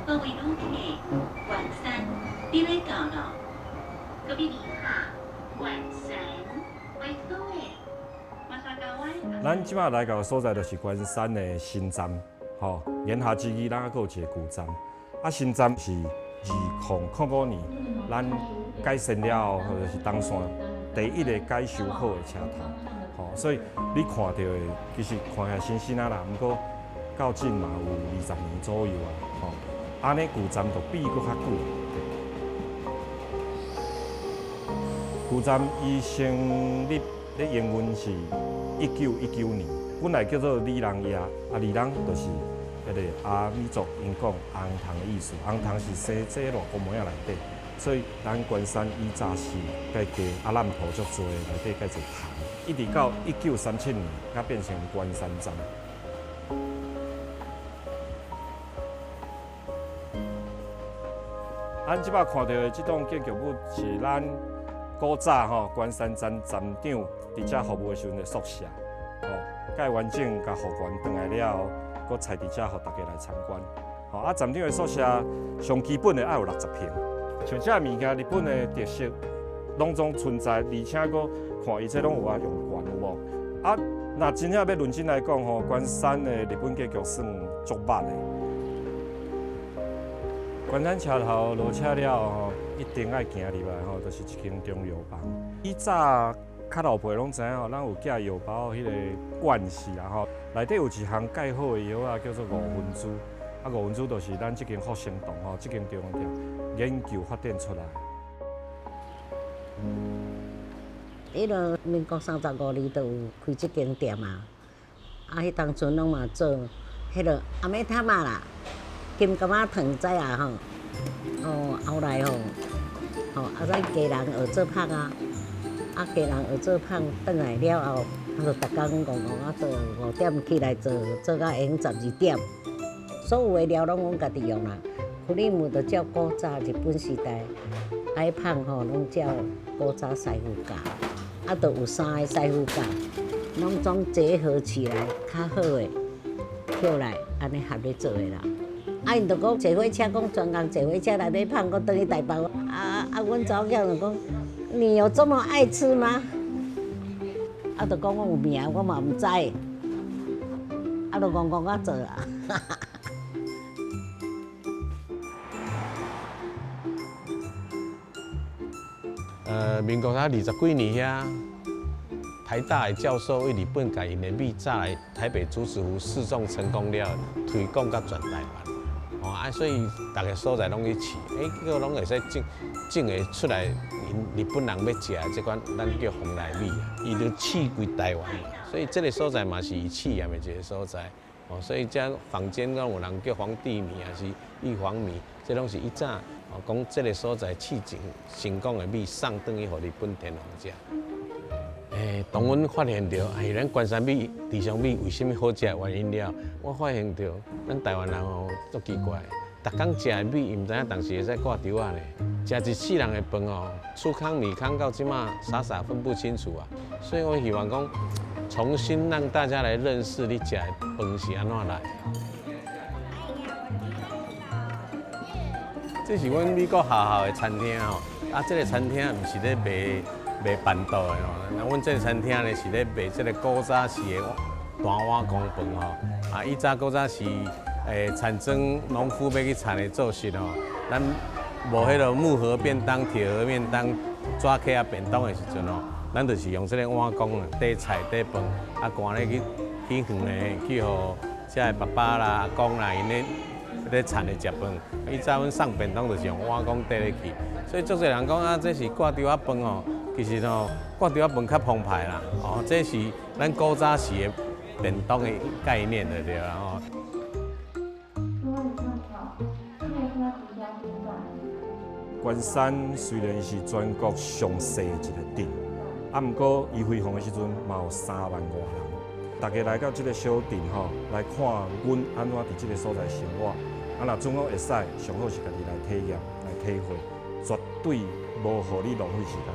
各位旅客，關山佇咧到囉。各位旅客，關山會好的。咱這擺來到的所在就是關山的新站，吼，言下之意，咱還閣有一個舊站。啊，新站是2005年咱改善了後，或者是東線第一个改修好的車頭，吼，所以你看著的其實看起來新新仔啦，毋過到今嘛有20年左右啊，吼，按呢舊站就比閣較久。舊站伊成立咧營運是1919年，本來叫做里人驛，啊，里人就是彼个阿美族𪜶講紅糖的意思，紅糖是生這熱古糜仔內底，所以咱關山以早是蓋加阿濫婆足濟，內底蓋濟糖，一直到1937年，才變成關山站。咱這擺看著的這棟建築物是咱古早吼關山站站長佇遮服務的時陣的宿舍，吼蓋完整共復原轉來了後，閣拆佇遮予大家來參觀。吼啊，站長的宿舍上基本的愛有60坪，像這个物件，日本的特色攏總存在，而且閣看伊這攏有啊用懸有無？啊，若真正欲論真來講吼，關山的日本建築算足捌的。關山車頭落車了後吼，一定愛行入來吼，就是一間中藥房。以早較老輩攏知影吼，咱有寄藥包彼个慣勢啦吼，內底有一項蓋好的藥仔叫做五分珠，啊五分珠就是咱這間福生堂吼，這間中藥店研究發展出來。彼落民國35年就有開這間店啊，啊，彼當陣攏嘛做彼落頷仔忝仔啦，金柑仔糖知影吼？哦，後來吼，吼啊，咱家人學做麭啊，啊，家人學做麭，轉來了後，啊，就逐工戇戇仔做，5點起來做，做到下昏12點，所有的料攏阮家己用啦。クリーム就照古早日本時代，啊，彼麭吼攏照古早師傅教，啊，就有三个師傅教，攏總結合起來較好的，起來按呢合咧做的啦。啊，𪜶就講坐火車，講專工坐火車來買麭，閣轉去台北。啊啊，阮查某囝就講：你有這麼愛吃嗎？啊，就講我有名，我嘛毋知。啊，就戇戇仔做啊。民國才20幾年遐，台大的教授對日本共𪜶的米炸來台北竹子湖試種成功了，推廣到全台灣。哦啊，所以逐个所在攏去試，欸，結果攏會使種種會出來，𪜶日本人欲食的這款，咱叫蓬萊米啊，伊就試規台灣嘛，所以這个所在嘛是伊試驗的一个所在。哦，所以這坊間攏有人叫皇帝米，還是玉皇米，這攏是以早哦講這个所在試種成功的米送轉去予日本天皇食。欸，當阮發現著，哎，咱關山米、池上米為啥物好食的原因了，我發現著，咱台灣人哦足奇怪，逐工食的米，伊毋知影當時會使掛稻仔呢。食一世人的飯哦，粗糠米糠到這馬傻傻分不清楚啊。所以我希望講，重新讓大家來認識你食的飯是按怎來的。這是阮美國學校的餐廳吼，啊，這个餐廳毋是咧賣賣辦桌的吼，那阮這个餐廳呢是咧賣這个古早時的大碗公飯吼。啊，以早古早時，欸，田庄農夫欲去田的做事吼，咱無彼个木盒便當、鐵盒便當、紙盒仔便當的時陣吼，咱就是用這个碗公啊，綴菜綴飯，啊，趕咧去去園咧去予遮的爸爸啦、阿公啦，𪜶咧咧田咧食飯。以早阮送便當就是用碗公綴咧去，所以足濟人講啊，這是掛稻仔飯哦，其實吼掛稻仔飯較澎湃啦，哦，這是咱古早時的便當的概念就對啦吼。關山雖然是全國上細的一个鎮，啊，毋過伊開放的時陣嘛有3萬外人。大家來到這个小鎮吼，來看阮按怎佇這个所在生活。啊，若準講會使，上好是家己來體驗、來體會，絕對無予你浪費時間。